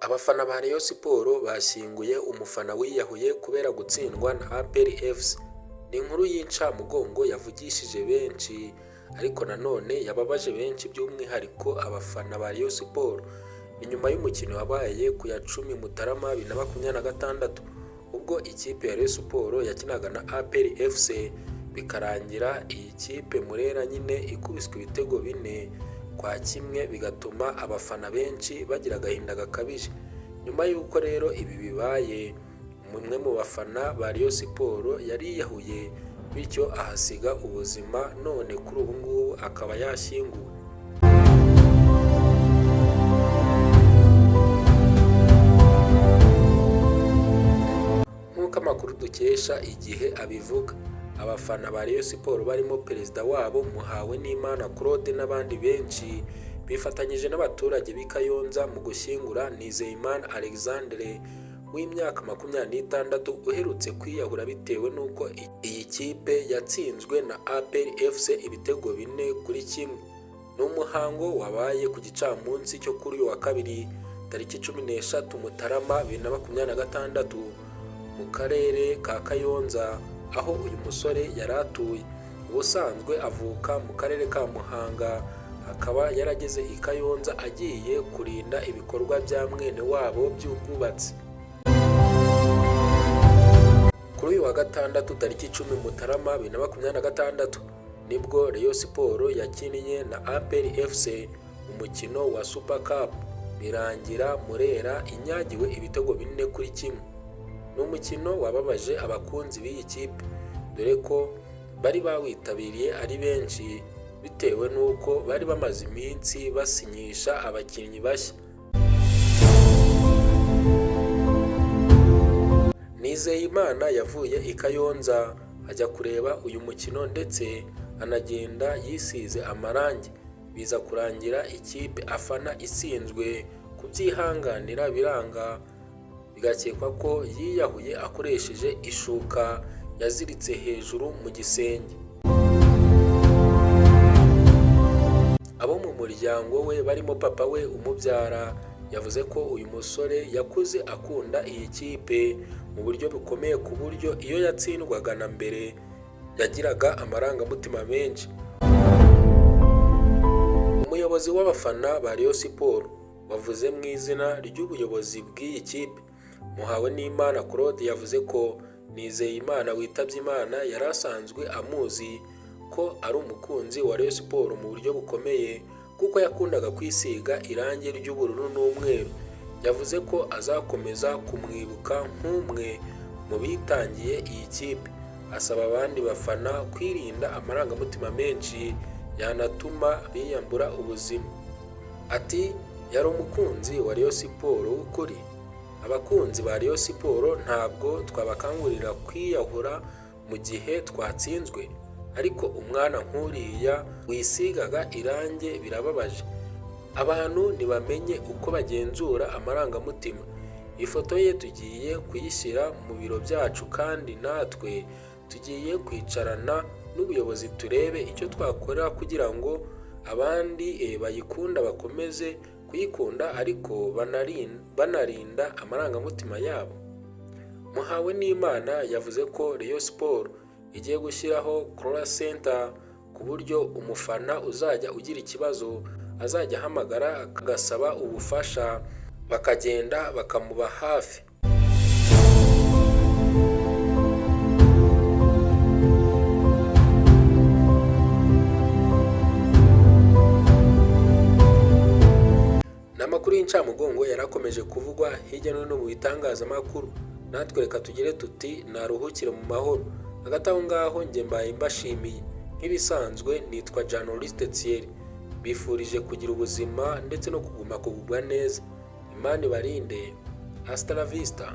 Abafana ba Rayon Sports bashyinguye umufana wiyahuye kubera gutsindwa na APR FC. Ni inkuru y'incamugongo yavugishije benshi, ariko nanone yababaje benshi by'umwihariko abafana ba Rayon Sports. Ni nyuma y'umukino wabaye ku ya 10 Mutarama 2026, ubwo ikipe ya Rayon Sports yakinaga na APR FC, bikarangira iyi kipe Murera nyine ikubiswe ibitego 4-1, bigatuma abafana benshi bagira agahinda gakabije. Nyuma y'uko rero ibi bibaye, umwe mu bafana ba Rayon Sports yariyahuye, bityo ahasiga ubuzima, none kuri ubu ngubu akaba yashyinguwe. Nk'uko amakuru dukesha Igihe abivuga, abafana ba Rayon Sports barimo perezida wabo Muhawenimana Claude n'abandi benshi bifatanyije n'abaturage b'i Kayonza mu gushyingura Nizeyimana Alexandre w'imyaka 26 uherutse kwiyahura bitewe n'uko iyi kipe yatsinzwe na APR FC ibitego 4-1. Ni umuhango wabaye ku gicamunsi cyo kuri uyu wa kabiri tariki 13 Mutarama 2026 mu karere ka Kayonza, aho uyu musore yari atuye. Ubusanzwe avuka mu karere ka Muhanga, akaba yarageze i Kayonza agiye kurinda ibikorwa bya mwene wabo by'ubwubatsi. Kuri uyu wa gatandatu tariki 10 Mutarama 2026 nibwo Rayon Sports yakinnye na APR FC umukino wa Super Cup, birangira Murera inyagiwe ibitego 4-1. Ni umukino wababaje abakunzi b'iyi kipe, dore ko bari bawitabiriye ari benshi bitewe n'uko bari bamaze iminsi basinyisha abakinnyi bashya. Nizeyimana yavuye i Kayonza ajya kureba uyu mukino ndetse anagenda yisize amarangi, biza kurangira ikipe afana itsinzwe, kubyihanganira biranga, bigakekwa ko yiyahuye akoresheje ishuka yaziritse hejuru mu gisenge. Abo mu muryango we barimo papa we umubyara yavuze ko uyu musore yakuze akunda iyi kipe mu buryo bukomeye, ku buryo iyo yatsindwaga na mbere yagiraga amarangamutima menshi. Umuyobozi w'abafana ba Rayon Sports wavuze mu izina ry'ubuyobozi bw'iyi kipe, Muhawenimana Claude, yavuze ko Nizeyimana witabye Imana yari asanzwe amuzi ko ari umukunzi wa Rayon Sports mu buryo bukomeye, kuko yakundaga kwisiga irangi ry'ubururu n'umweru. Yavuze ko azakomeza kumwibuka nk'umwe mu bitangiye iyi kipe, asaba abandi bafana kwirinda amarangamutima menshi yanatuma biyambura ubuzima. Ati yari umukunzi wa Rayon Sports w'ukuri. Abakunzi ba Rayon Sports ntabwo twabakangurira kwiyahura mu gihe twatsinzwe, ariko umwana nk'uriya wisigaga irangi birababaje. Abantu ntibamenye uko bagenzura amarangamutima. Ifoto ye tugiye kuyishyira mu biro byacu, kandi natwe tugiye kwicarana n'ubuyobozi turebe icyo twakora kugira ngo abandi bayikunda bakomeze kuyikunda, ariko banarinda amarangamutima yabo. Muhawenimana yavuze ko Rayon Sports igiye gushyiraho call center ku buryo umufana uzajya ugira ikibazo azajya ahamagara agasaba ubufasha, bakagenda bakamuba hafi. Ni amakuru y'incamugongo yarakomeje kuvugwa hirya no hino mu bitangazamakuru, natwe reka tugire tuti naruhukire mu mahoro. Hagati aho ngaho njye mbaye mbashimiye nk'ibisanzwe, nitwa Journaliste Thierry, bifurije kugira ubuzima ndetse no kuguma kugubwa neza. Imana ibarinde. Hasta la vista.